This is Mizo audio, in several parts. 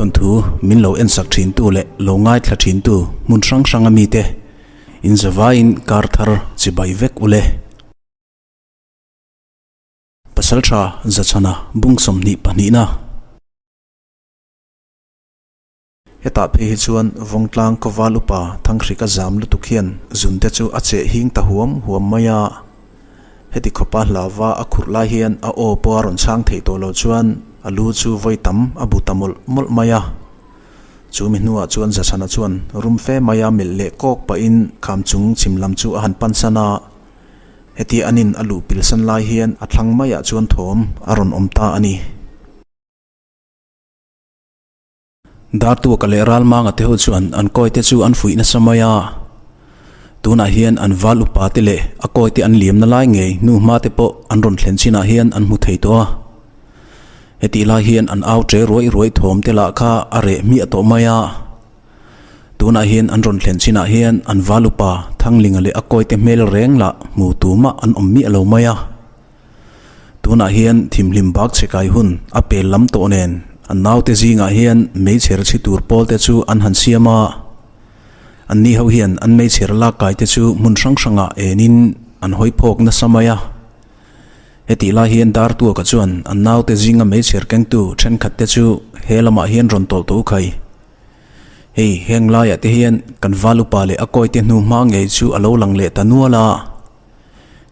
thawnthu min lo ensak thintu leh lo ngaithla thintu hmun hrang hranga mite in zavaiin kar thar chibai vek ule. Pasaltha Zachhana bung 22 na. Hetah phei hi chuan Vawngtlang Kawval upa Thanghrika zam lutuk hian zunte chu a cheh hing ta huam huam mai a. Heti khawpa hlauva a khurh lai hian a aw pawh a rawn chhang theih tawh lo chuan a lu chu vawi tam a bu ta mawlh mawlh mai a. Chu mi hnuah chuan Zachhana chuan rum fe maia melh leh kawk pahin kham chung chhim lam chu a han pansan a. Heti an in a luh pilsan lai hian a thlang maiah chuan thawm a rawn awm ta a ni. Dartuaka leh Ralmanga te ho chuan an kawi te chu an fuih nasa mai a, tunah hian an val upa te leh a kawi te an liamna lai ngei hnu hma te pawh an rawn thlen chinah hian an hmu thei tawh a. Hetih lai hian an au ṭe ruai ruai thawm te lah kha a reh hmiah tawh mai a. Tunah hian an rawn thlen chinah hian an val upa Thanglinga leh a kawi te hmel reng lah hmu tumah an awm miah lo mai a. Tunah hian thimhlim bak che kai hun a pel lam tawh nen an naute zingah hian meichher chhi tur pawl te chu an han siam a. Anni ho hian an meichher lak kai te chu hmun hrang hrangah enin an hawi phawk nasa mai a. Hetih lai hian Dartuaka chuan an naute zinga meichher kengtu thenkhat te chu he lamah hian rawn tawlh tawh u khai. Hei heng laiah te hian kan val upa leh a kawite hnu hma ngei chu a lo lang leh ta nual a.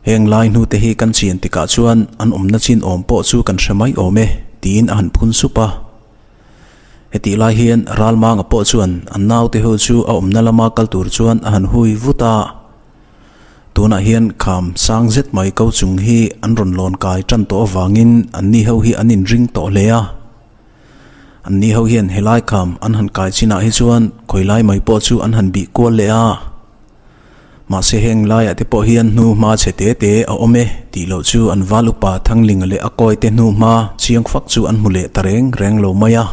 Heng lai hnute hi kan chian tikah chuan an awmna chin awm pawh chu kan hre mai awm e, tiin a han phun sup a. Hetih lai hian Ralmanga pawh chuan an naute ho chu a awmna lama kal tur chuan a han hui vut a. Tunah hian kham sang zet mai ko chung hi an rawn lawn kai tan tawh avangin anni ho hi an inring tawh hle a. Anni ho hian helai kham an han kai chinah hi chuan khawilai mai pawh chu an han bih kual leh a. Mahse heng laiah te pawh hian hnu hma chhe te te a awm e tih loh chu an val upa Thanglinga leh a kawi te hnu hma chiang fak chu an hmu leh ta reng reng lo mai a.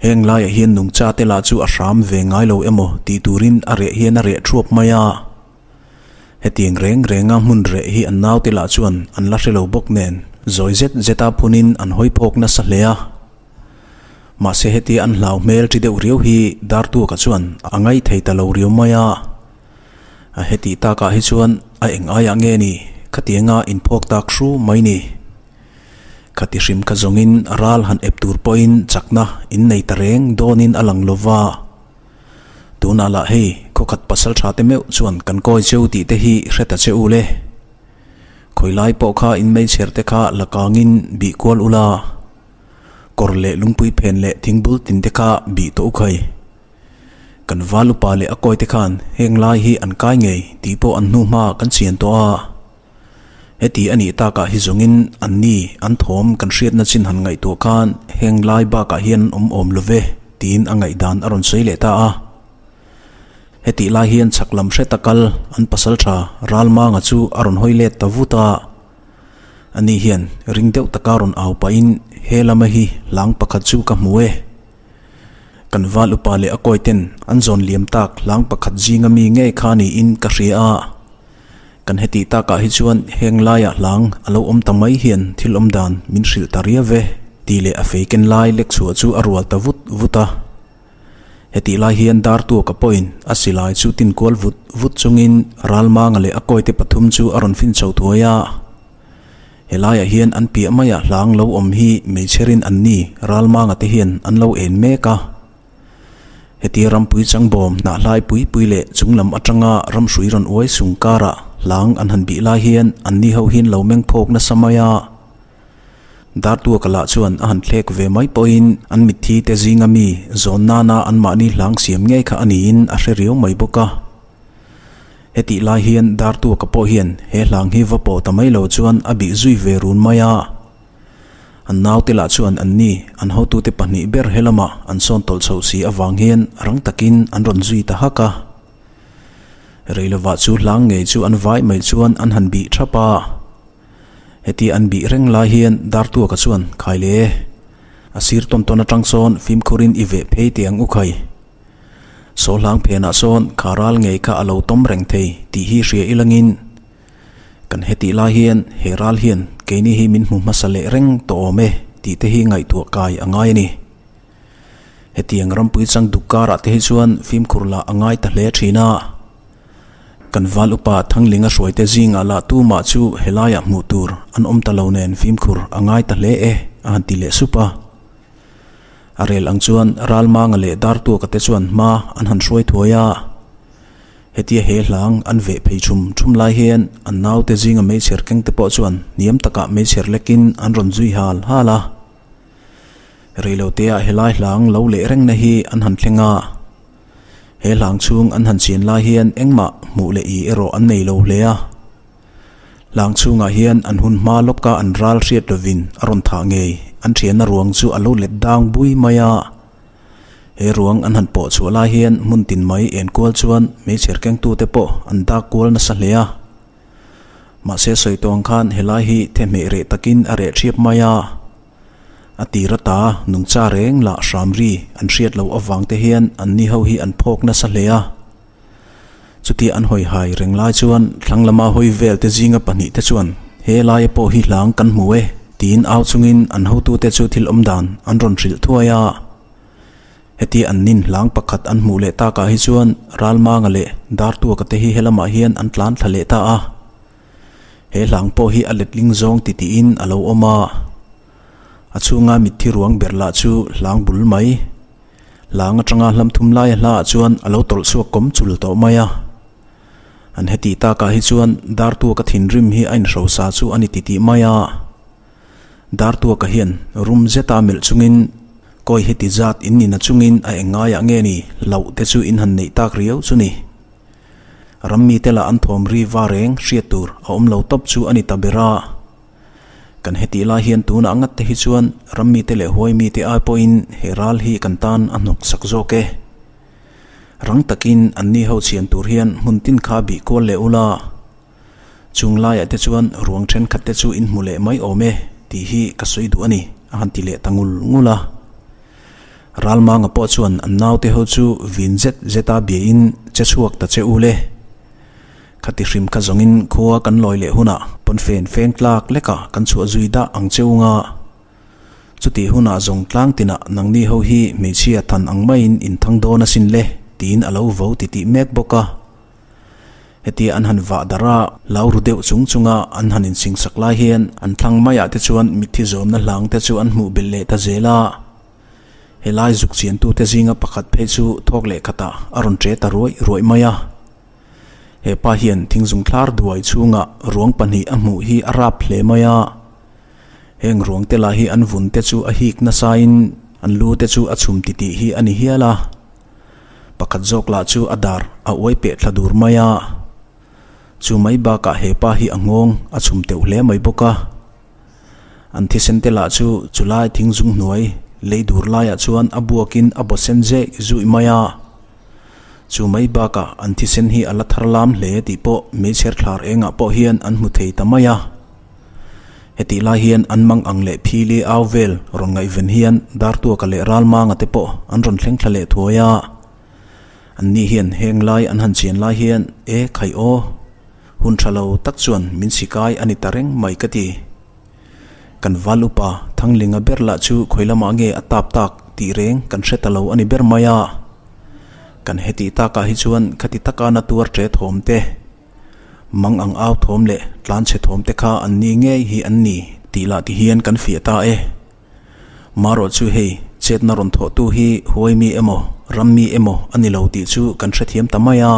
Heng laiah hian nungcha te lah chu a hram ve ngai lo emaw tih turin a reh hian a reh thuap mai a. Hetiang reng renga hmun reh hi an naute lah chuan an la hre lo bawk nen zawi zet zeta phunin an hawi phawk nasa hle a. Mahse hetia an hlau hmel ṭi deuh riau hi Dartuaka chuan a ngaih thei ta lo riau mai a. A hetih takah hi chuan a eng aiah nge ni khatianga inphawk tak hru mai ni. Khati hrim kha zawngin ral han ep tur pawhin chakna in nei ta reng dawnin a lang lova. Tunah lah hei khawkhat pasal tha te meuh chuan kan kawi cheu tih te hi hre ta che u le. Khawilai pawh kha inmeichher te kha la kangin bih kual ula. Kawr leh lungpui phen leh thingbul tin te kha bih tawh u khai. Kan val upa leh a kawi te khan heng lai hi an kai ngei tih pawh an hnu hma kan chian tawh a. Heti a nih takah hi zawngin an ni an thawm kan hriatna chin han ngaihtuah khan heng lai bakah hian an awm awm lo ve tiin a ngaihdan a rawn sawi leh ta a. Hetih lai hian chhak lam hreta kal an pasaltha Ralmanga chu a rawn hawi let ta vut a. Ani hian ring deuh taka rawn au pahin he lama hi hlang pakhat chu ka hmu e. Kan val upa leh a kawi ten an zawn liam tak hlang pakhat zinga mi ngei kha niin ka hria a. Kan hetih takah hi chuan heng laiah hlang a lo awm ta mai hian thil awm dan min hrilh ta riau e tih leh a fei ken lai lek chhuah chu a rual ta vut vut a. Hetih lai hian Dartuaka pawhin a silai chu tin kual vut vut chungin Ralmanga leh a kawite pathum chu a rawn fin chho thuai a. Helaiah hian an piah maiah hlang lo awm hi meichherin an ni Ralmanga te hian an lo en mek a. Hetia rampui changbawm hnahlai pui pui leh chunglam atanga ramhrui rawn uai sung karah hlang an han bih lai hian an ni ho hian lo meng phawk nasa mai a. Dartuaka lah chuan a han thlek ve mai pawhin an mitthi te zinga mi zawn nana anmahni hlang siam ngei kha a niin a hre riau mai bawk a. Hetih lai hian Dartuaka pawh hian he hlang hi va pawh ta mai lo chuan a bih zui ve run mai a. An naute lah chuan anni an hotute pahnih ber he lamah an sawn tawlh chhoh si avang hian rang takin an rawn zui ta hak a. Reilovah chu hlang ngei chu an vai mai chuan an han bih thap a. Heti an bih reng lai hian Dartuaka chuan khai le e. A sir tawn tawn atang sawn fimkhurin i veh phei teh ang u khai. Saw hlang phenah sawn kha ral ngei kha a lo tawm reng thei tih hi hria ilangin kan hetih lai hian he ral hian keini hi min hmu hmasa leh reng tawh awm e tih te hi ngaihtuah kai a ngai a ni. Hetiang rampui chang duk karah te hi chuan fimkhur lah a ngai ta hle thin a. Kan val upa Thanglinga hruaite zingah lah tumah chu helaiah hmuh tur an awm ta lo nen fimkhur a ngai ta hle e a han ti leh sup a. A rel ang chuan Ralmanga leh Dartuaka te chuan hma an han hruai thuai a. Hetia he hlang an veh phei chum chum lai hian an naute zinga meichher keng te pawh chuan hniam takah meichher lekin an rawn zui hal hal a. Reiloteah helai hlang lo leh rengna hi an han thleng a. He hlang chhung an han chian lai hian engmah hmuh leh i erawh an nei lo hle a. Hlang chhungah hian an hun hma lawka an ral hriat lovin a rawn thah ngei an thianna ruang chu a lo let dang bui mai a. He ruang an han pawh chhuah lai hian hmun tin mai enkual chuan hmeichher kengtute pawh an dak kual nasa hle a. Mahse sawi tawng khan helai hi thehmeh reh takin a reh thiap mai a. A tir ata nungcha reng lah hram ri an hriat loh avang te hian an ni ho hi an phawk nasa hle a. Chutia an hawi hai reng lai chuan thlang lama hawi vel te zinga pahnihte chuan, He laia pawh hi hlang kan hmu e, tiin au chungin an hotute chu thil awm dan an rawn hrilh thuai a. Hetia an nin hlang pakhat an hmuh leh takah hi chuan Ralmanga leh Dartuaka te hi helamah hian an tlan thla leh ta a. He hlang pawh hi a letling zawng titiin a lo awm a. A chhunga mitthi ruang ber lah chu hlang bul mai. Hlang atanga hlam thum laia hlaah chuan a lo tawlh chhuak kawm chul tawh mai a. An heti takah hi chuan Dartuaka thinrim hi a inhrosa chu a ni titih mai a. Dartuaka hian rum zeta melh chungin, Kawi heti zat in nina chungin a eng ngaiah nge ni hlauh te chu in han neih tak riau chu ni. Ram mite lah an thawm ri va reng hriat tur a awm lo tawp chu a ni ta ber a. Kan hetih lai hian tunah ngat te hi chuan ram mite leh huai mite ai pawhin he ral hi kan tan a hnawk sak zawk e. Rang takin anni ho chhian tur hian hmun tin kha bih kual leh ula. Chung laiah te chuan ruang thenkhat te chu in hmu leh mai awm e tih hi ka sawi duh a ni, a han ti leh ta ngul ngul a. Ralmanga pawh chuan an naute ho chu vin zet zeta biain che chhuak ta che u le. Khati hrim kha zawngin khua kan lawi leh hunah pawnfen feng tlak lekah kan chhuah zui dah ang che u nga. Chutih hunah zawng tlang tinah nangni ho hi hmeichhia than ang maiin in thang dawn asin le tiin a lo vo titih mek bawk a. Hetia an han vah darh a, lau ru deuh chung chunga an han insingsak lai hian an thlang maiah te chuan mitthi zawmna hlang te chu an hmuh belh leh ta zel a. Helai zuk chiantute zinga pakhat phei chu thawk leh khatah a rawn ṭe ta ruaih ruaih mai a. He pa hian thingzung thlar duai chhungah ruang pahnih a hmuh hi a rap hle mai a. Heng ruang te lah hi an vun te chu a hik nasain an lu te chu a chhum titih hi a ni hial a. Pakhat zawk lah chu a dar a uai peh thla dur mai a. Chu mai bakah he pa hi a nghawng a chhum teuh hle mai bawk a. An thisen te lah chu chulai thingzung hnuai lei dur laiah chuan a buakin a baw sen zeh zuih mai a. Chu mai bakah an thisen hi a la thar lam hle tih pawh meichher thlar engah pawh hian an hmu thei ta mai a. Hetih lai hian an mang ang leh phili au vel rawn ngaihven hian Dartuaka leh Ralmanga te pawh an rawn thleng thla leh thuai a. Anni hian heng lai an han chian lai hian e khaih aw, hun tha lo tak chuan min sikai a ni ta reng mai ka ti. Kan val upa Thanglinga ber lah chu khawi lamah nge a tap tak tih reng kan hre ta lo a ni ber mai a. Kan hetih takah hi chuan khati taka na tuar ṭe thawm te, Mang ang au thawm leh tlanchhe thawm te kha an ni ngei hi an ni tih lah ti hian kan fiah ta e. Marawh chu hei chetna rawn thawhtu hi huai mi emaw ram mi emaw a ni lo tih chu kan hrethiam ta mai a.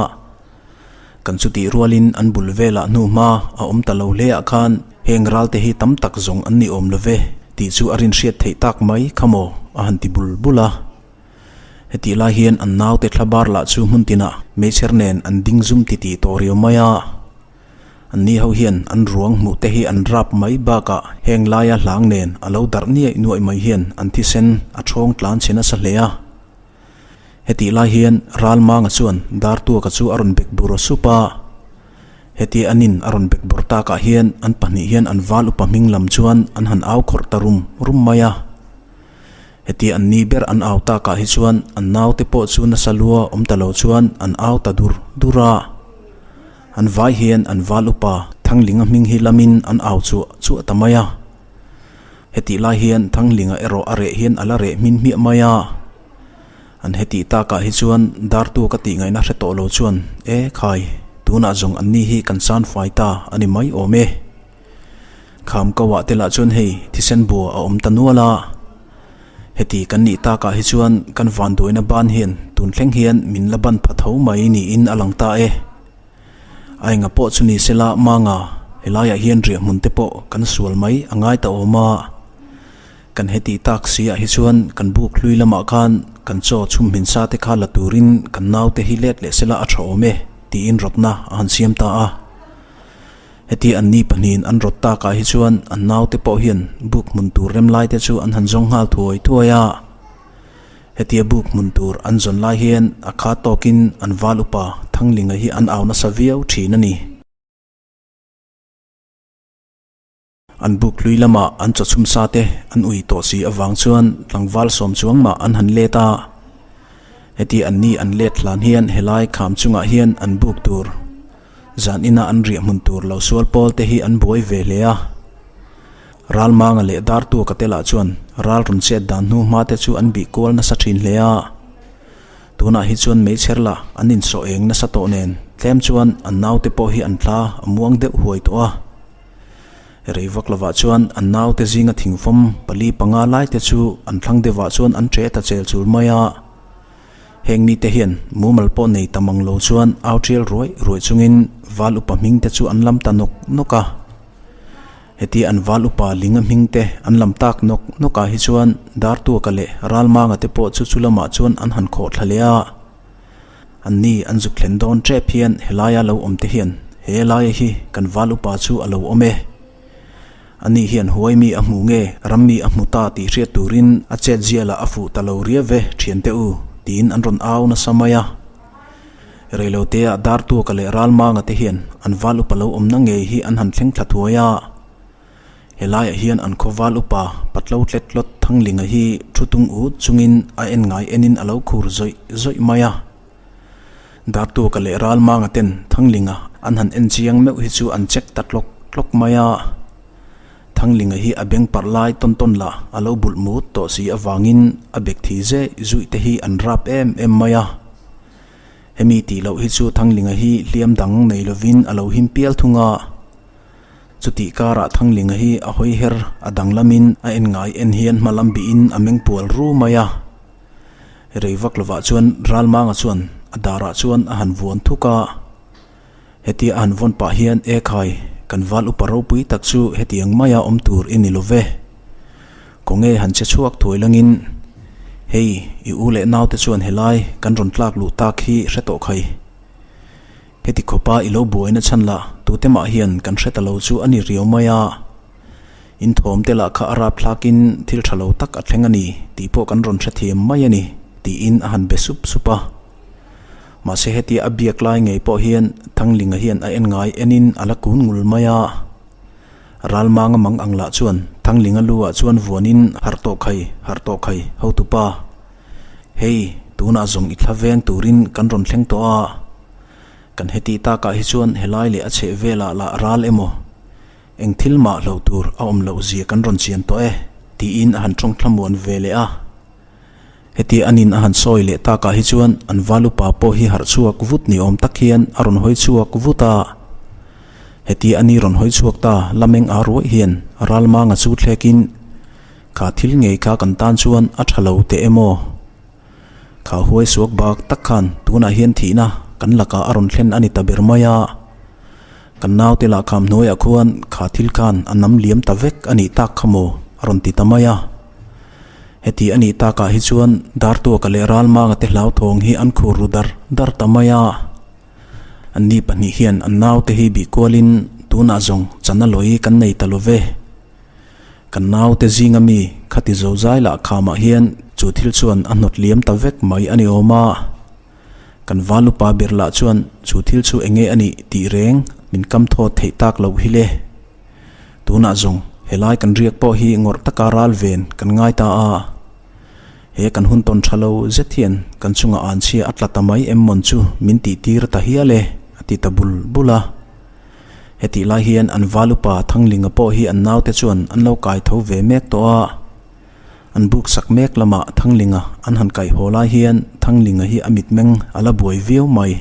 Kan chutih rualin an bul velah hnu hma a awm ta lo hle ah khan heng ral te hi tam tak zawng an ni awm lo ve tih chu a rinhriat theih tak mai kha maw a han ti bul bul a. Hetih lai hian an naute thlabar lah chu hmun tinah meichher nen an ding zum titih tawh riau mai a. Anni ho hian an ruang hmuh te hi an rap mai bakah heng laia hlang nen a lo darh niaih nuaih mai hian an thisen a ṭhawng tlan chhe nasa hle a. Hetih lai hian Ralmanga chuan Dartuaka chu a rawn bek bur sup a. Hetia anin a rawn bek bur takah hian an pahnih hian an val upa hming lam chuan an han au khawrh ta rum rum mai a. Hetia an ni ber an au takah hi chuan an naute pawh chu nasa lua awm ta lo chuan an au ta dur dur a. An vai hian an val upa Thanglinga hming hi lamin an au chuah chuah ta mai a. Hetih lai hian Thanglinga erawh a reh hian a la reh hmin hmiah mai a. An hetih takah hi chuan Dartu ka tih ngaihna hre tawh lo chuan, E khai, tunah zawng anni hi kan san fai ta a ni mai awm e. Kham ko ah te lah chuan hei thisen bua a awm ta nual a. Heti kan nih takah hi chuan kan vanduaina ban hian tun thleng hian min la ban pha tho mai niin a lang ta e. A enga pawh chu ni sela manga helaiah hian riahhmun te pawh kan sual mai a ngai ta awm a. Kan hetih tak si ah hi chuan kan buk hlui lamah khan kan chaw chhum hmin sa te kha la turin kan naute hi let leh sela a tha awm e tiin rawtna a han siam ta a. Heti anni pahnihin an rawt takah hi chuan an naute pawh hian buk hmun tur rem lai te chu an han zawng nghal thuai thuai a. Hetia buk hmun tur an zawn lai hian a kha tawkin an val upa Thanglinga hi an au nasa viau thin a ni. An buk hlui lama an chawchhum sa te an ui tawh si avang chuan tlangval sawm chuang mah an han let a. Heti anni an let hlan hian helai kham chungah hian an buk tur Zan ina an riah hmun tur lo sual pawl te hi an buai ve hle a. Ralmanga leh Dartuaka te lah chuan ral rawn chet dan hnu hma te chu an bih kual nasa thin hle a. Tunah hi chuan meichher lah an insawh eng nasa tawh nen tlem chuan an naute pawh hi an thla a muang deuh huai tawh a. Rei vak lovah chuan an naute zinga thingfawm pali panga lai te chu an thlang deuhah chuan an ṭe ta chel chul mai a. Heng mite hian mumal pawh nei ta mang lo chuan au tial ruai ruai chungin val upa hming te chu an lam ta nawk nawk a. Heti an val upa Linga hming te an lam tak nawk nawk ah hi chuan Dartuaka leh Ralmanga te pawh chu chu lamah chuan an han khawh thla leh a. An ni an zuk thlen dawn tep hian helaia lo awm te hian he laia hi kan val upa chu a lo awm e. Ani hian huai mi a hmu nge, ram mi a hmu ta tih hriat turin a chet zialah a fuh ta lo riau ve, thiante u, tiin an rawn au nasa mai a. Reiloteah Dartuaka leh Ralmanga te hian an val upa lo awmna ngei hi an han thleng thla thuai a. Helaiah hian an khaw val upa Patlo Tletlawt Thanglinga hi thu tung ut chungin a en ngai enin a lo khur zawih zawih mai a. Dartuaka leh Ralmanga ten Thanglinga an han en chiang meuh hi chu an check ta tlawk tlawk mai a. Thanglinga hi a beng parh lai tawn tawn lah a lo bulh mut tawh si avangin a bek thi zeh zuih te hi an rap em em mai a. Hemi tih loh hi chu Thanglinga hi hliam dang nei lovin a lo him pial thung a. Chutih karah Thanglinga hi a hawi her a danglamin a en ngai en hian hma lam bihin a meng pual ru mai a. Rei vak lovah chuan Ralmanga chuan a darah chuan a han vuan thuk a. Hetia a han vawn pah hian, E khai, kan val upa ropui tak chu hetiang maia awm tur i ni lo ve. Kawnge han che chhuak thuai langin, Hei, i u leh naute chuan helai kan rawn tlak luh tak hi hre tawh khai. Heti khawpa i lo buaina chhan lah tute mah hian kan hre ta lo chu a ni riau mai a. In thawm te lah kha a rap thlakin thil tha lo tak a thleng a ni tih pawh kan rawn hrethiam mai a ni, tiin a han be sup sup a. Mahse hetia a biak lai ngei pawh hian Thanglinga hian a en ngai enin a la kun ngul mai a. Ralmanga mang ang lah chuan Thanglinga lu ah chuan vuanin harh tawh khai, harh tawh khai, hotupa. Hei, tunah zawng i thla veng turin kan rawn thleng tawh a. Kan heti takah hi chuan helai leh a chheh velah lah ral emaw? Eng thil mah hloh tur a awm loh zia kan rawn chian tawh e, tiin a han tawng thlamuan ve leh a. Hetia anin a han sawi leh takah hi chuan an val upa pawh hi harh chhuak vut ni awm tak hian a rawn hawi chhuak vut a. Hetia ani rawn hawi chhuak ta lameng a ruai hian Ralmanga chu thlekin, Kha thil ngei kha kan tan chuan a tha lo teh emaw? Kha huai suak bak tak khan tunah hian thihna kan lakah a rawn thlen a ni ta ber mai a. Kan naute lah kham hnuaiah khuan kha thil khan a nam liam ta vek a nih tak kha maw a rawn ti ta mai a. Heti a nih takah hi chuan Dartuaka leh Ralmanga te hlauthawng hi an khur ru dar dar ta mai a. Anni pahnih hian an naute hi bih kualin tunah zawng chana lawi kan nei ta lo ve. Kan naute zinga mi khati zo zai lah khamah hian chu thil chuan a hnawt liam ta vek mai a ni awm a. Kan val upa ber lah chuan chu thil chu enge a nih tih reng min kam thawt theih tak loh hi le. Tunah zawng helai kan riak pawh hi ngawrh taka ral ven kan ngai ta a. He kan hun tawn tha lo zet hian kan chungah anchhia a tla ta mai em mawn chu min tih tir ta hial e a ti ta bul bul a. Hetih lai hian an val upa Thanglinga pawh hi an naute chuan an lo kai tho ve mek tawh a. An buk sak mek lamah Thanglinga an han kaih haw lai hian Thanglinga hi a mitmeng a la buai viau mai.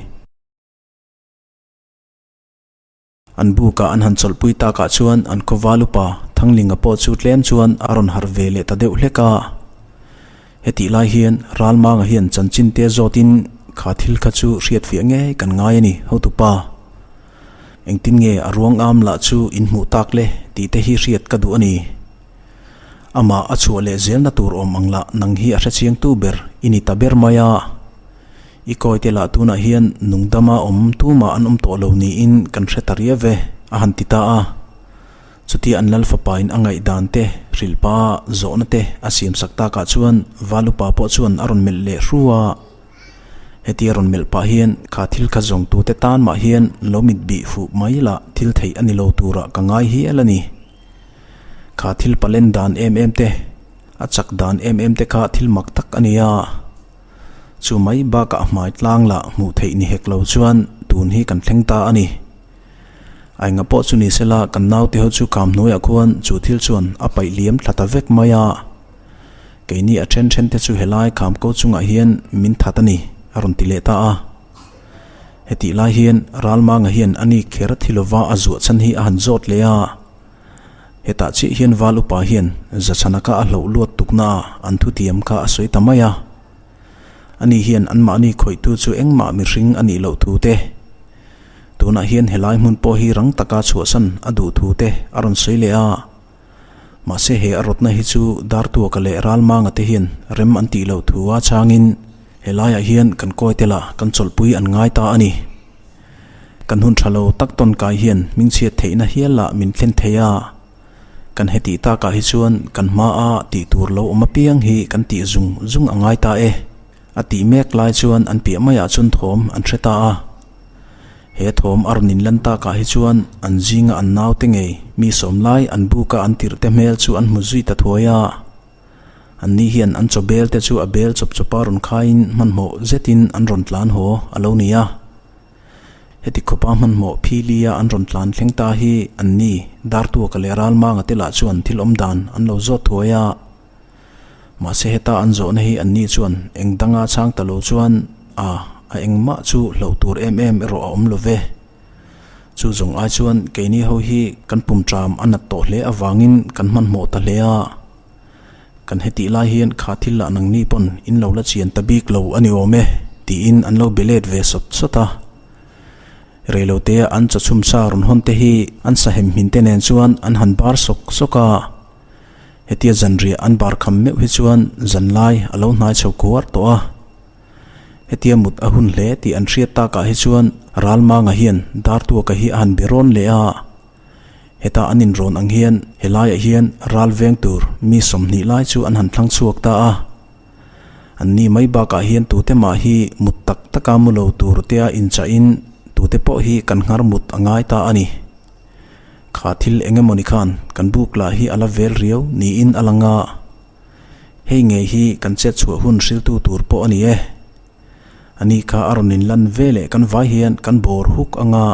An bukah an han chawlhpui takah chuan an khawval upa Thanglinga pawh chu tlem chuan a rawn harh ve leh ta deuh hlek a. Hetih lai hian Ralmanga hian chanchin te zawtin kha thil kha chu hriatfiah ngei kan ngai a ni, hotupa. Engtin nge a ruang am lah chu in hmuh tak le tih te hi hriat ka duh a ni. Amah a chhuah leh zelna tur awm ang lah nang hi a hrechiangtu ber i ni ta ber mai a. I kawite lah tunah hian nungdama awm tumah an awm tawh lo niin kan hre ta riau ve, a han ti ta a. Chutia an lal fapain a ngaihdan te, hrilhpa zawhna te a siamsak takah chuan Valupa pawh chuan a rawn melh leh hru a. Hetia rawn melh pah hian kha thil kha zawngtute tan mah hian lo mit bih fuh mai lah thil theih a ni lo turah ka ngai hial a ni. Kha thil palen dan em em te, a chak dan em em te kha thil mak tak a ni a. Chu mai bakah hmai tlang lah hmuh theih ni hek lo chuan tun hi kan thleng ta a ni. A enga pawh chu ni sela kan naute ho chu kham hnuaiah khuan chu thil chuan a paih liam thla ta vek mai a. Keini a then then te chu helai kham ko chungah hian min that a ni, a rawn ti leh ta a. Hetih lai hian Ralmanga hian a ni kher thi lova a zuah chhan hi a han zawt leh a. Hetah chiah hian Val upa hian Zachanaka a hloh luat tukna ah an thutiam kha a sawi ta mai a. Ani hian anmahni khawihtu chu engmah mihring a nih loh thu te, tunah hian helai hmun pawh hi rang taka chhuahsan a duh thu te a rawn sawi leh a. Mahse he a rawtna hi chu Dartuaka leh Ralmanga te hian rem an tih loh thu a changin helaiah hian kan kawi te lah kan chawlhpui an ngai ta a ni. Kan hun tha lo tak tawn kai hian hmingchhiat theihna hial lah min thlen thei a, kan hetih takah hi chuan kan hmaa tih tur lo awm apiang hi kan tih zung zung a ngai ta e, a tih mek lai chuan an piah maiah chuan thawm an hre ta a. He thawm a rawn inlan takah hi chuan an zinga an naute ngei mi sawm lai an buka an tirhte hmel chu an hmu zui ta thuai a. An ni hian an chaw bel te chu a bel chawp chawpa rawn khaiin hmanhmawh zetin an rawn tlan haw a lo ni a. Heti khawpa hmanhmawh philia an rawn tlan thleng ta hi an ni Dartuaka leh Ralmanga te lah chuan thil awm dan an lo zawt thuai a. Mahse heta an zawhna hi an ni chuan eng danga chhang ta lo chuan a a engmah chu hloh tur em em erawh a awm lo ve. Chu zawng ai chuan keini ho hi kan pum ṭam a nat tawh hle avangin kan hmanhmawh ta hle a. Kan hetih lai hian kha thil lah nangni pawn in lo la chian ta bik lo a ni awm e, tiin an lo be let ve sawt sawt a. Reilotea an chawchhum sa rawn hawn te hi an sahem hmin te nen chuan an han bar sawk sawk a. Hetia zanriah an bar kham meuh hi chuan zanlai a lo hnai chho kuar tawh a. Hetia mut a hun hle tih an hriat takah hi chuan Ralmanga hian Dartuaka hi a han be rawn leh a. Heta an inrawn ang hian helaiah hian ral veng tur mi 20 lai chu an han thlang chhuak ta a. An ni mai bakah hian tute mah hi mut tak taka mu lo tur tea inchahin tute pawh hi kan nghar mut a ngai ta a ni. Kha thil eng emawni khan kan buk lah hi a la vel riau niin a lang a. Hei ngei hi kan chet chhuah hun hriltu tur pawh a ni e. A ni kha a rawn inlan ve leh kan vai hian kan bawr huk ang a.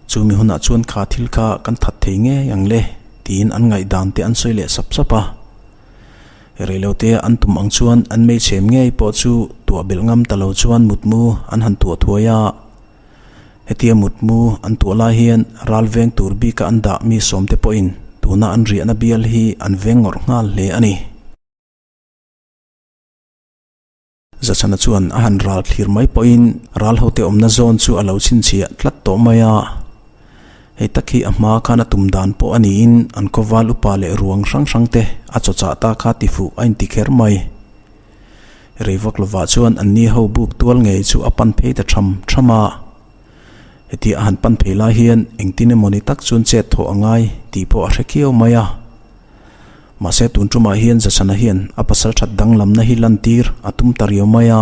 Chumi hunah chuan kha thil kha kan that thei ngei ang le tiin an ngaihdan te an sawi leh sap sap a. Reilote an tum ang chuan an meichhem ngei pawh chu tuah belh ngam ta lo chuan mutmu an han tuah thuai a. Hetia mutmu an tuah lai hian ral veng tur bika an dah mi sawmte pawhin tuna an riahna bial hi an veng ngawrh nghal hle a ni. Zachana chuan a han ral thlir mai pawhin ral hote awmna zawn chu a lo chhinchhiah tlat tawh mai a. Hei tak hi a hma khan a tum dan pawh a niin an khawval upa leh ruang hrang hrang te a chawchah ta kha ti fuh a inti kher mai. Rei vak lovah chuan an ni ho buk tual ngei chu a pan phei ta tham tham a. Hetia a han pan phei lai hian engtin emawni tak chuan chet thawh a ngai tih pawh a hre khiau mai a. Mahse tun tumah hian Zachana hian a pasal that danglamna hi lantir a tum ta riau mai a.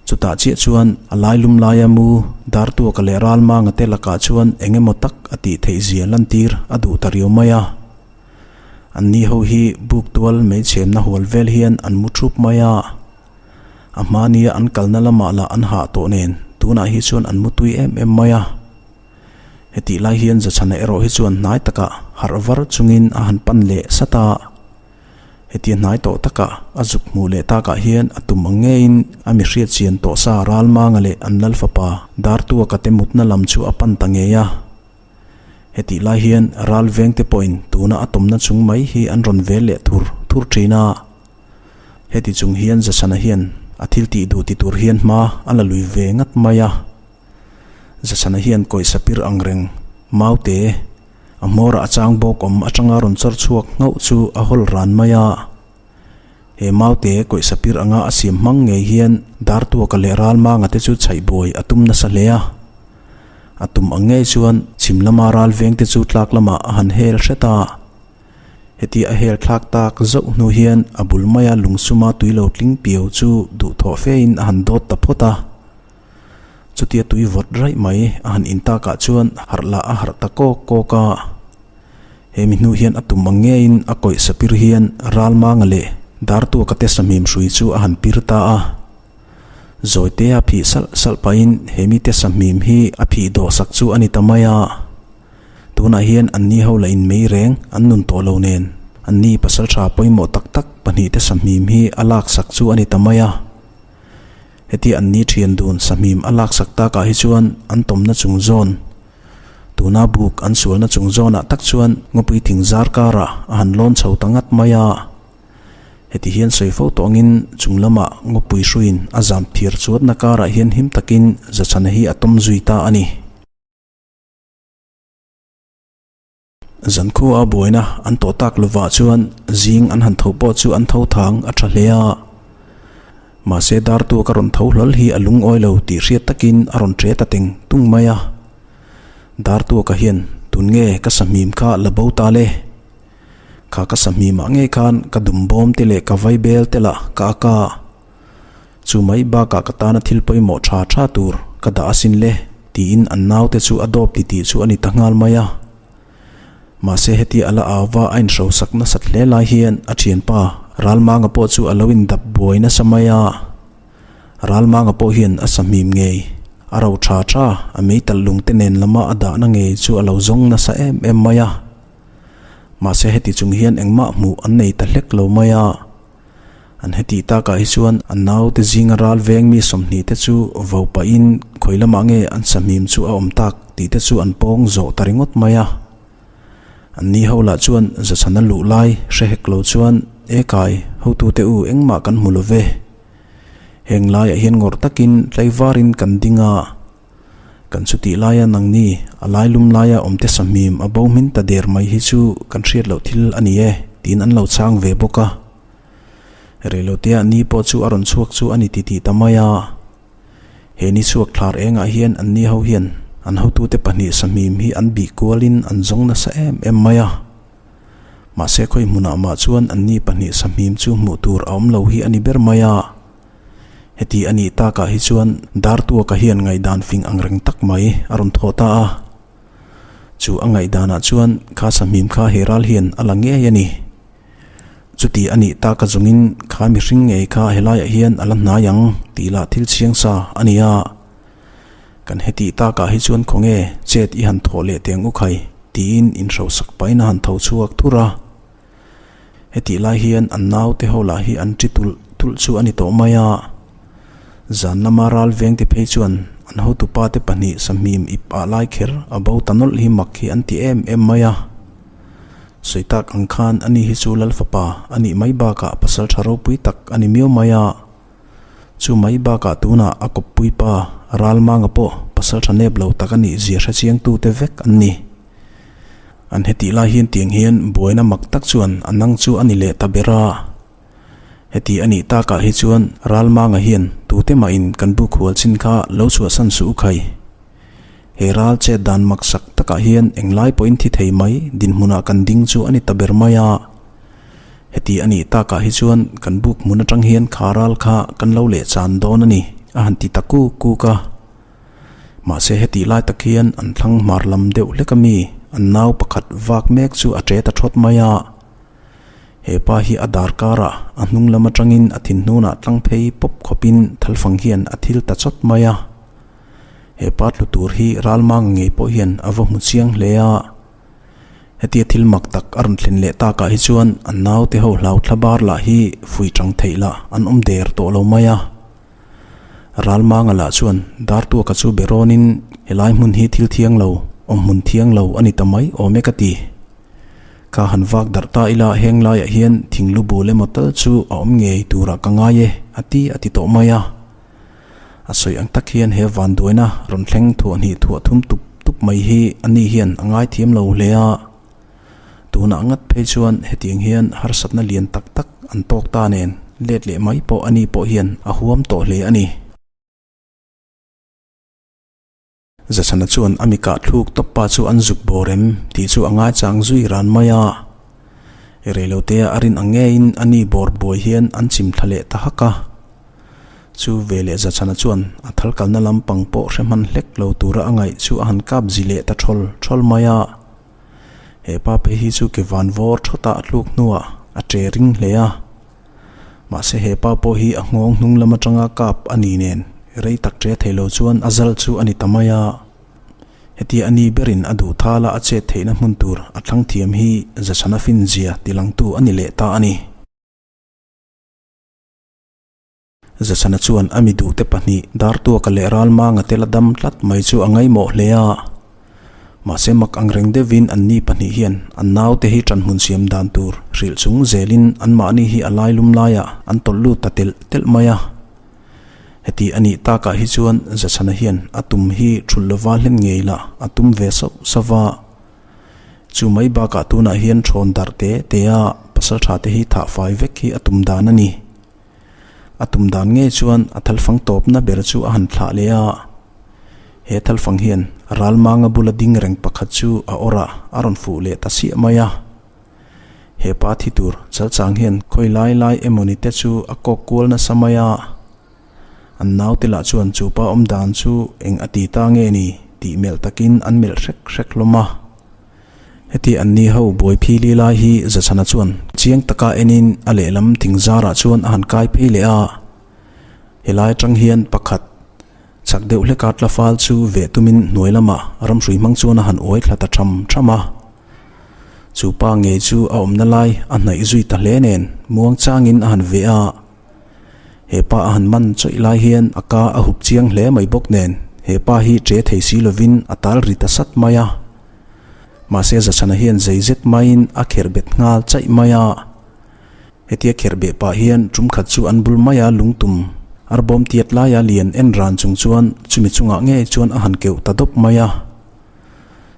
Chutah chiah chuan a lailum laia mu Dartuaka leh Ralmanga te lakah chuan eng emaw tak a tih theih zia lantir a duh ta riau mai a. An ni ho hi buk tual meichhemna hual vel hian an mu thup mai a. A hmania an kalna lamah lah an hah tawh nen tunah hi chuan an mu tui em em mai a. Hetih lai hian Zachhana erawh hi chuan hnai takah harh var chungin a han pan leh sat a. Hetia hnai tawh takah a zuk hmuh leh takah hian a tum ang ngeiin a mi hriat chian tawh sa Ralmanga leh an lal fapa Dartuaka te mutna lam chu a pan ta ngei a. Hetih lai hian ral vengte pawhin tuna a tawmna chung mai hi an rawn vel leh thur thur thin a. Heti chung hian Zasana hian a thil tih duh ti tur hian hma a la lui ve ngat mai a. Zasana hian kawih sapir ang reng maute a hmawrah a chang bawk awm atanga rawn chawr chhuak nghauh chu a hawl ran mai a. He maute kawih sapir anga a siam hmang ngei hian Dartuaka leh Ralmanga te chu chhaih buai a tum nasa hle a. A tum ang ngei chuan chhim lama ral veng te chu tlak lamah a han hel hret a. Heti a hel thlak tak zauh hnu hian a bul maia lungsuma tui lo tling piau chu duhthawh fein a han dawt ta phawt a. Chutia tui vawt raih mai a han intakah chuan harh lah a harh ta kawk kawk a. He mi hnu hian a tum ang ngeiin a kawih sapir hian Ralmanga leh Dartuaka te sahmim hrui chu a han pir ta a. Zawitea phih salh salh pahin he mite sahmim hi a phih dawhsak chu a ni ta mai a. Tunah hian anni ho la inmei reng an nun tawh lo nen anni pasaltha pawimawh tak tak pahnihte sahmim hi a laksak chu a ni ta mai a. Hetia anni thian dun sahmim a laksak takah hi chuan an tawmna chung zawn Tuna buk an sualna chung zawnah tak chuan ngawpui thing zar karah a han lawn chho ta ngat mai a. Heti hian sawi fo tawh angin chung lamah ngawpui hruiin a zam thir chuatna karah hian him takin Zachhana hi a tawm zui ta a ni. Zankhua a buaina an tawh tak lovah chuan zing an han tho pawh chu an tho thang a tha hle a. Mahse dartu ka rawn tho hlawl hi a lungawi lo tih hriat takin a rawn ṭe ta teng tung mai a. Dartuaka hian tun nge ka sahmim kha la bo ta le? Kha ka sahmimah ngei khan ka dum bawm te leh ka vaibel te lah ka ak a. Chu mai bakah ka tana thil pawimawh tha tha tur ka dah asin le tiin an naute chu a dawp titih chu a ni ta nghal mai a. Mahse hetia a la au va a inhrosak nasat hle lai hian a thianpa Ralmanga pawh chu a lo indap buai nasa mai a. Ralmanga pawh hian a sahmim ngei a ro tha tha a meitalh lungte nen lama a dahna ngei chu a lo zawng nasa em em mai a. Mahse heti chung hian engmah hmuh an nei ta hlek lo mai a. An hetih takah hi chuan an naute zinga ral veng mi 20 te chu vo pahin khawi lamah nge an sahmim chu a awm tak tih te chu an pawng zawh ta ringawt mai a. An ni ho lah chuan zachhana luh lai hre hek lo chuan e kai hotute u engmah kan hmu lo ve. Heng laiah hian ngawrh takin tlaivarin kan ding a. Kan chutih laia nangni a lailum laia awmte sahmim a bo hmin ta der mai hi chu kan hriat loh thil a ni e tiin an lo chhang ve bawk a. Reilotea ni pawh chu a rawn chhuak chu a ni titih ta mai a. He ni chhuak thlar engah hian an ni ho hian an hotute pahnih sahmim hi an bih kualin an zawng nasa em em mai a. Mahse khawi hmunah mah chuan an ni pahnih sahmim chu hmuh tur a awm lo hi a ni ber mai a. Heti a nih takah hi chuan Dartuaka hian ngaihdan fing ang reng tak mai a rawn thawh ta a. Chu a ngaihdanah chuan kha sahmim kha he ral hian a la ngei a ni. Chuti a nih taka zawngin kha mihring ngei kha helaiah hian a la hnai ang tih lah thil chhiang sa a ni a. Kan hetih takah hi chuan khawnge chet i han thawh leh teng u khai tiin inhrosak pahin a han tho chhuak thur a. Hetih lai hian an naute ho lah hi an ṭi tulh tulh chu a ni tawh mai a. Zan lama ral vengte phei chuan an hotupa te pahnih sahmim ip ah lai kher a bo ta nawlh hi mak hi an ti em em mai a. Sawi tak ang khan ani hi chu Lal fapa a nih mai bakah pasal tha ropui tak a ni miau mai a. Chu mai bakah tunah a kawppui pa Ralmanga pawh pasal tha nep lo tak a nih zia hre chiangtute vek an ni. An hetih lai hian tiang hian buaina mak tak chuan a nang chu a ni leh ta ber a. Heti a nih takah hi chuan Ralmanga hian tute mahin kan bu khual chin kha lo chhuahsan suh u khai. He ral chet dan mak sak takah hian englai pawhin thi thei mai dinhmunah kan ding chu a ni ta ber mai a. Heti a nih takah hi chuan kan buk hmun atang hian kha ral kha kan lo leh chan dawn a ni a han ti ta kuk kuk a. Mahse hetih lai tak hian an thlang hmar lam deuh hlek ami an nau pakhat vak mek chu a ṭe ta ṭhawt mai a. He pa hi a dar karah a hnung lam atangin a thinhnunah tlang phei pawp khawpin thalfang hian a thil ta chawt mai a. He pa tlu tur hi Ralmanga ngei pawh hian a va hmu chiang hle a. Hetia thil mak tak a rawn thlen leh takah hi chuan an naute ho hlau thla bar lah hi fui chang theih lah an awm der tawh lo mai a. Ralmanga lah chuan Dartuaka chu be rawnin helai hmun hi thil thiang lo, awmhmun thiang lo a ni ta mai awm e ka ti. Ka han vak darh ta ila heng laiah hian thinglu bul emaw tal chu a awm ngei turah ka ngai e a ti a ti tawh mai a. A sawi ang tak hian he vanduaina rawn thleng thuah hnih thuah thum tup tup mai hi a ni hian a ngaithiam lo hle a. Tunah ngat phei chuan hetiang hian harsatna lian tak tak an tawk ta nen let leh mai pawh a ni pawh hian a huam tawh hle a ni. Zachana chuan a mikah thluk tawp pa chu an zuk bawr em tih chu a ngaichang zui ran mai a. Reilotea a rin ang ngeiin a ni bawr buai hian an chim thla leh ta hak a. Chu veleh Zachana chuan a thal kalna lampang pawh hre hman hlek lo tura a ngaih chu a han kap zi leh ta thawl thawl mai a. He pa phei hi chu ke van vawr thawtah a tluk hnuah a che ring hle a. Mahse he pa pawh hi a nghawng hnung lam atanga kap a ni nen rei tak ṭe thei lo chuan a zal chu a ni ta mai a. Hetia a ni berin a duh thala a chet theihna hmun tur a thlang thiam hi Zachana finzia tilangtu a ni leh ta a ni. Zachana chuan a mi duhte pahnih Dartuaka leh Ralmanga te la dam tlat mai chu a ngaihmawh hle a. Mahse mak ang reng deuhin anni pahnih hian an naute hi ṭanhmun siam dan tur hrilh chung zelin anmahni hi a lailum laiah an tawlh lut ta telh telh mai a. Heti a nih takah hi chuan Zachana hian a tum hi ṭhulh lova hlen ngei lah a tum ve sauh sauh a. Chu mai bakah tunah hian ṭhawn darh te te a pasalṭha te hi thah fai vek hi a tum dan a ni. A tum dan ngei chuan a thalfang tawpna ber chu a han thlah leh a. He thalfang hian Ralmanga bula ding reng pakhat chu a awrah a rawn fuh leh ta siah mai a. He pa thi tur chalchang hian khawi lai lai emawni te chu a kawk kual nasa mai a. An naute lah chuan chu pa awm dan chu eng a ti ta nge ni tih melh takin an melh hrek hrek hlawm a. Heti an ni ho buai phili lai hi Zachhana chuan chiang taka enin a lehlam thing zarah chuan a han kai phei leh a. Helai atang hian pakhat chak deuh hleka tla fal chu veh tumin hnuai lamah ramhrui hmang chuan a han uai thla ta tham tham a. Chu pa ngei chu a awmna lai a hnaih zui ta hle nen muang changin a han veh a. He pa a han man chawih lai hian a ka a hup chiang hle mai bawk nen he pa hi che thei si lovin a tal ri ta sat mai a. Mahse Zachhana hian zei zet maiin a kherh bet nghal chaih mai a. Hetia kherh beh pah hian tum khat chu an bul maia lungtum arbawm tiat laia lian en ran chung chuan chumi chungah ngei chuan a han keuh ta dawp mai a.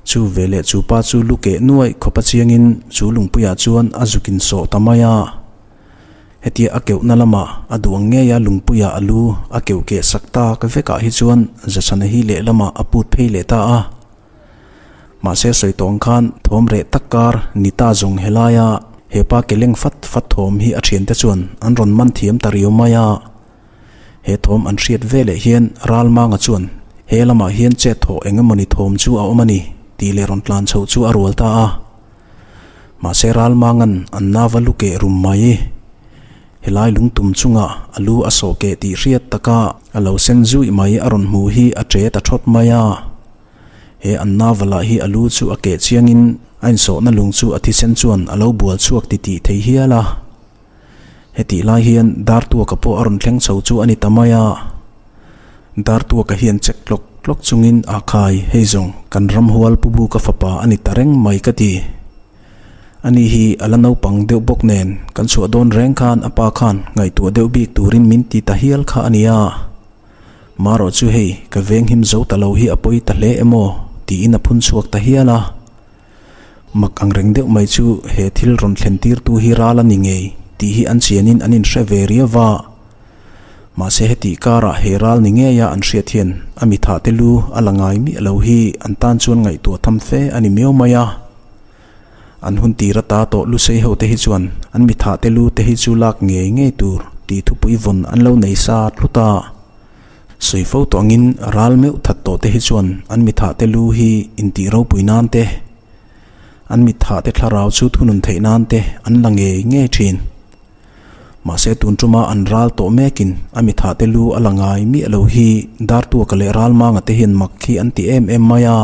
Chu veleh chu pa chu lu keh nuaih khawpa chiangin chu lungpuiah chuan a zuk insawh ta mai a. Hetia a keuhna lamah a duh ang ngeia lungpuiah a lu a keuh keh sak tak vekah hi chuan Zachhana hi lehlamah a put phei leh ta a. Mahse sawi tawng khan thawm reh tak kar ni ta zawng helaia hepa ke leng fat fat thawm hi a thiante chuan an rawn man thiam ta riau mai a. He thawm an hriat veleh hian Ralmanga chuan he lamah hian chet thawh eng emawni thawm chu a awm a ni tih leh rawn tlan chhoh chu a rual ta a. Mahse Ralmanga'n an nava lu keh rum mai. Helai lungtum chungah a lu a sawh keh tih hriat taka a lo sen zuih mai a rawn hmu hi a che ta thawt mai a. He an navalah hi a lu chu a keh chiangin a insawhna lung chu a thisen chuan a lo bual chhuak titih thei hial a. Hetih lai hian Dartuaka pawh a rawn thleng chho chu a ni ta mai a. Dartuaka hian check tlawk tlawk chungin a khai, hei zawng kan ramhual pu Buka fapa a ni ta reng mai ka ti. Ani hi a la naupang deuh bawk nen kan chhuah dawn reng khan a pa khan ngaihtuah deuh bik turin min ti ta hial kha a nia. Marawh chu hei ka veng him zo ta lo hi a pawi ta hle em aw? tiin a phun chhuak ta hial a. Mak ang reng deuh mai chu he thil rawn thlen tirtu hi ral a ni ngei tih hi an chianin an inhre ve riau va. Mahse hetih karah he ral ni ngeia an hriat hian a mithah te lu a la ngai miah lo hi an tan chuan ngaihtuah tham fe a ni miau mai a. An hun tir ata tawh lusei ho te hi chuan an mithah te lu te hi chu lak ngei ngei tur tih thupui vawn an lo nei sa tlut a. Sawi fo tawh angin ral meuh that tawh te hi chuan an mithah te lu hi intih ropui nan te, an mithah te thlarau chu thunun theih nan te an la ngei ngei thin. Mahse tun tuma an ral tawh mekin a mithah te lu a la ngai miah lo hi Dartuaka leh Ralmanga te hian mak hi an ti em em mai a.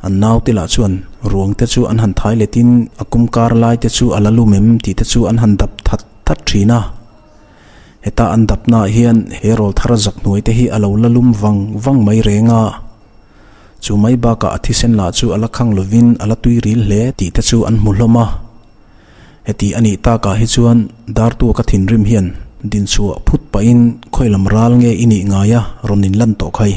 An naute lah chuan. Ruang te chu an han thai letin a kum kar lai te chu a la lum em tih te chu an han dap that that thin a. Heta an dapnaah hian he rawlthar zak hnuai te hi a lo la lum vang vang mai reng a. Chu mai bakah a thisen lah chu a la khang lovin a la tui ril hle tih te chu an hmu hlawm a. Heti a nih takah hi chuan Dartuaka thinrim hian dinchhuah phut pahin khawilam ral nge i nih ngai a rawn inlan tawh khai.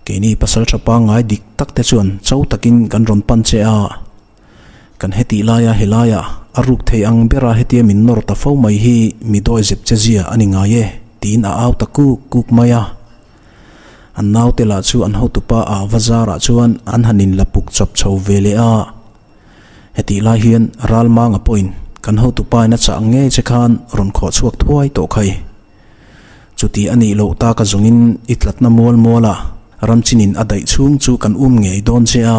Keini pasal tha pangngai dik tak te chuan cho takin kan rawn pan che a. Kan hetih laia helaia a ruk thei ang bera hetia min nawr ta fo mai hi mi dawi zep che zia a ni ngai e tiin a au ta kuk kuk mai a. An naute lah chu an hotupa a va zarah chuan an han inla puk chawp chho ve leh a. Hetih lai hian Ralmanga pawhin kan hotupa in a chah ngei che khan rawn khawh chhuak thuai tawh khai. Chuti a nih loh ta ka zawngin i tlatna mual muala ramchinin a daih chhung chu kan um ngei dawn che a.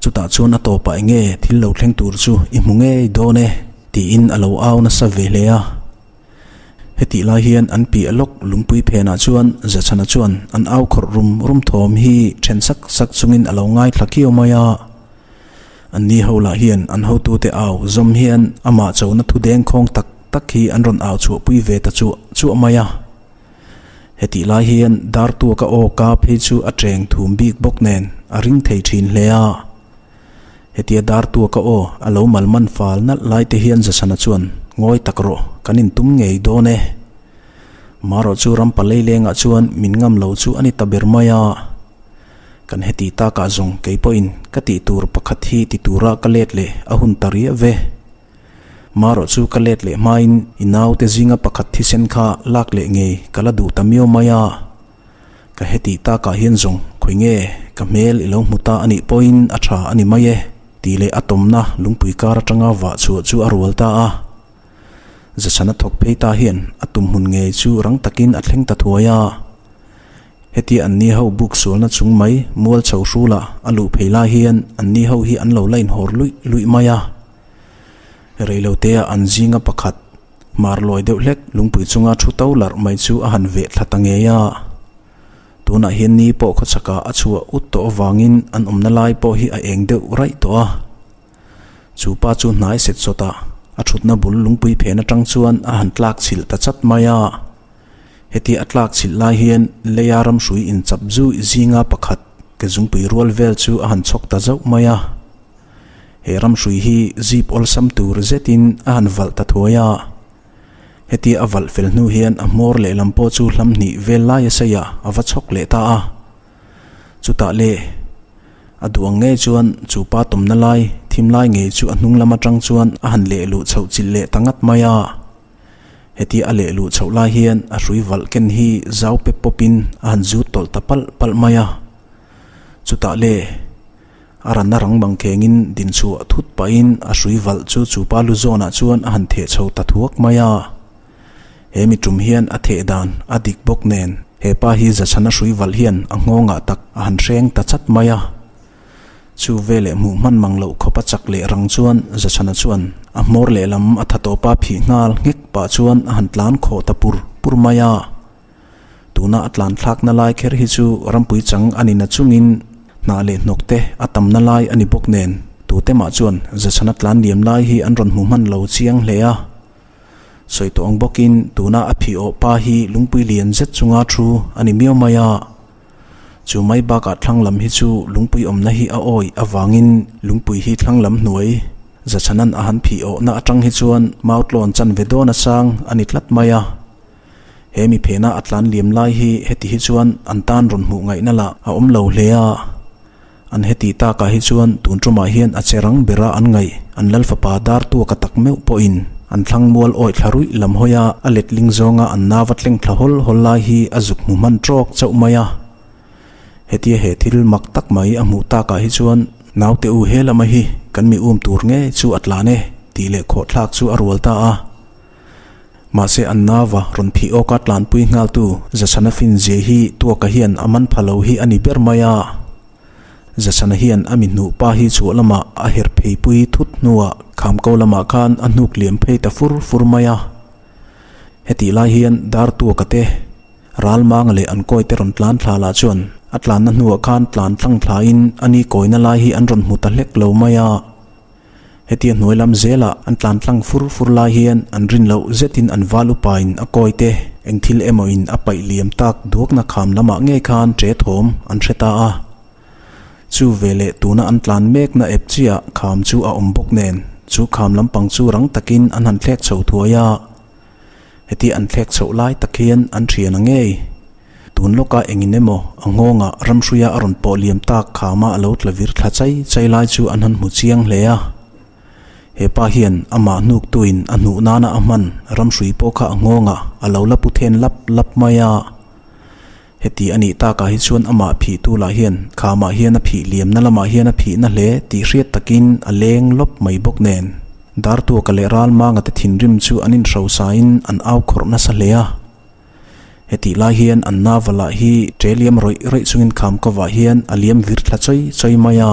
Chutah chuan a tawpah eng nge thil lo thleng tur chu i hmu ngei dawn e tiin a lo au nasa ve hle a. Hetih lai hian an piah lawk lungpui phenah chuan Zachhana chuan an au khawrh rum rum thawm hi then sak sak chungin a lo ngaithla kiau mai a. Anni ho lah hian an hotute au zawm hian amah chona thu dengkhawng tak tak hi an rawn au chhuahpui ve ta chuah chuah mai a. Hetih lai hian Dartuaka aw ka phei chu a cheng thum bik bawk nen a ring thei thin hle a. Hetia Dartuaka aw a lo mal man fal nalh lai te hian Zasana chuan ngawi tak rawh kan intum ngei dawn e. Marawh chu ram palei lengah chuan min ngam lo chu a ni ta ber mai a. Kan heti takah zawng kei pawhin ka tih tur pakhat hi ti tura ka let leh a hun ta riah ve. Marawh chu ka let leh hmain i naute zinga pakhat thisen kha lak leh ngei ka la duh ta miau mai a. Ka heti takah hian zawng khawi nge ka hmel i lo hmu ta a nih pawhin a tha a ni mai e tih leh a tawmna lungpui kar atanga vah chhuah chu a rual ta a. Zachhana thawk phei ta hian a tum hmun ngei chu rang takin a thleng ta thuai a. Hetia anni ho buk sualna chung mai mual chho hrula a luh phei lai hian anni ho hi an lo la inhawr luih luih mai a. Reilotea an zinga pakhat hmar lawi deuh hlek lungpui chunga thu to larh mai chu a han veh thla ta ngei a. Tunah hian ni pawh khawchhakah a chhuah ut tawh avangin an awmna lai pawh hi a eng deuh raih tawh a. Chu pa chu hnai set sawtah a thutna bul lungpui phen atang chuan a han tlak chhilh ta chat mai a. Hetia a tlak chhilh lai hian leia ramhrui inchap zui zinga pakhat ke zungpui rual vel chu a han chhawk ta zauh mai a. He ramhrui hi zip awlsam tur zetin a han valh ta thuai a. Hetia a valh fel hnu hian a hmawr lehlam pawh chu hlam hnih vel laia seiah a va chhawk leh ta a. Chutah le, a duh ang ngei chuan chu pa tawmna lai, thim lai ngei chu a hnung lam atang chuan a han leh luh chhoh chilh leh ta ngat mai a. Hetia a leh luh chhoh lai hian a hrui valh ken hi zau pep pawpin a han zut tawlh ta palh palh mai a. Chutah le, a ranna rang bang khengin dinchhuah thut pahin a hrui valh chu chu pa lu zawnah chuan a han theh chho ta thuak mai a. He mi tum hian a theh dan a dik bawk nen he pa hi zachhana hrui valh hian a nghawngah tak a han hreng ta chat mai a. Chu veleh hmuh hman mang loh khawp a chak leh rang chuan zachhana chuan a hmawr lehlam a tha tawpa phih nghal nghek pah chuan a han tlan khawh ta pur pur mai a. Tuna a tlan thlakna lai kher hi chu rampui chang a ni na chungin hnah leh hnawk te a tamna lai a ni bawk nen tute mah chuan zachhana tlan liam lai hi an rawn hmu hman lo chiang hle a. Sawi tawh ang bawkin tuna a phih awh pa hi lungpui lian zet chunga thu a ni miau mai a. Chu mai bakah thlang lam hi chu lungpui awmna hi a awih avangin lungpui hi thlang lam hnuai zachhanan a han phih awhna atang hi chuan mautlawn chanve dawn a sang a ni tlat mai a. He mi phena a tlan liam lai hi heti hi chuan an tan rawn hmuh ngaihna lah a awm lo hle a. An heti takah hi chuan tun tumah hian a che rang bera an ngaih an lal fapa dar tuaka tak meuh pawhin an thlang mual awih thla ruih lam hawi a, a letling zawnga an nava tleng thla hawl hawl lai hi a zuk hmu hman tawk chauh mai a. Hetia he thil mak tak mai a hmuh takah hi chuan naute u he lama hi kan mi um tur nge chu a tlan e tih leh khawhthlak chu a rual ta a. Mahse an nava rawn phih awka tlanpui nghaltu Zachhana finzia hi Tuaka hian a man pha lo hi a ni ber mai a. Zachhana hian a mi hnuh pa hi chhuah lamah a her pheipui thut hnuah Khamko lamah khan a hnuk liam phei ta fur fur mai a. Hetih lai hian Dar Tuaka te, Ralmanga leh an kawite rawn tlan thla lah chuan A tlanna hnuah khan tlan tlang thlain a ni kawina lai hi an rawn hmu ta hlek lo mai a. Hetia hnuai lam zelah an tlan tlang fur fur lai hian an rin loh zetin an val upain a kawi te eng thil emawin a paih liam tak duakna kham lamah ngei khan ṭe thawm an hre ta a. Chu veleh tuna an tlan mekna ep chiah kham chu a awm bawk nen chu kham lampang chu rang takin an han thlek chho thuai a. Heti an thlek chhoh lai tak hian an thian a ngei. Tun lawka engin emaw a nghawngah ramhruia a rawn pawh liam tak khama a lo tla vir thla chai chai lai chu an han hmu chiang hle a. He pa hian amah hnuktuin a hnuh nana a hman ramhrui pawh kha a nghawngah a lo la pu then lap lap mai a. Heti a nih takah hi chuan amah phihtu lah hian khamah hian a phih liamna lamah hian a phihna hle tih hriat takin a leng lawp mai bawk nen. Dartuaka leh Ralmanga te thinrim chu an inhrosain an au khawrh nasa hle a. Hetih lai hian an nava lah hi ṭe liam rawih rawih chungin kham kovah hian a liam vir thla chawi chawi mai a.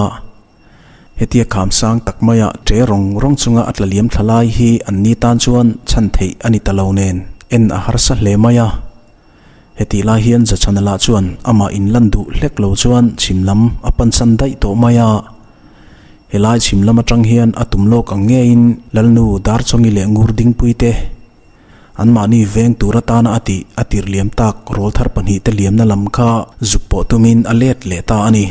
Hetia kham sang tak maia ṭe rawng rawng chunga a tla liam thla lai hi an ni tan chuan chhan theih a ni ta lo nen en a harsa hle mai a. Hetih lai hian Zachhana lah chuan amah inlan duh hlek lo chuan chhim lam a pansan daih tawh mai a. Helai chhim lam atang hian a tum lawk ang ngeiin Lalnu Darchawngi leh Ngurdingpui te anmahni veng tur atana a tih a tirh liam tak rawlthar pahnihte liamna lam kha zuk pawh tumin a let leh ta a ni.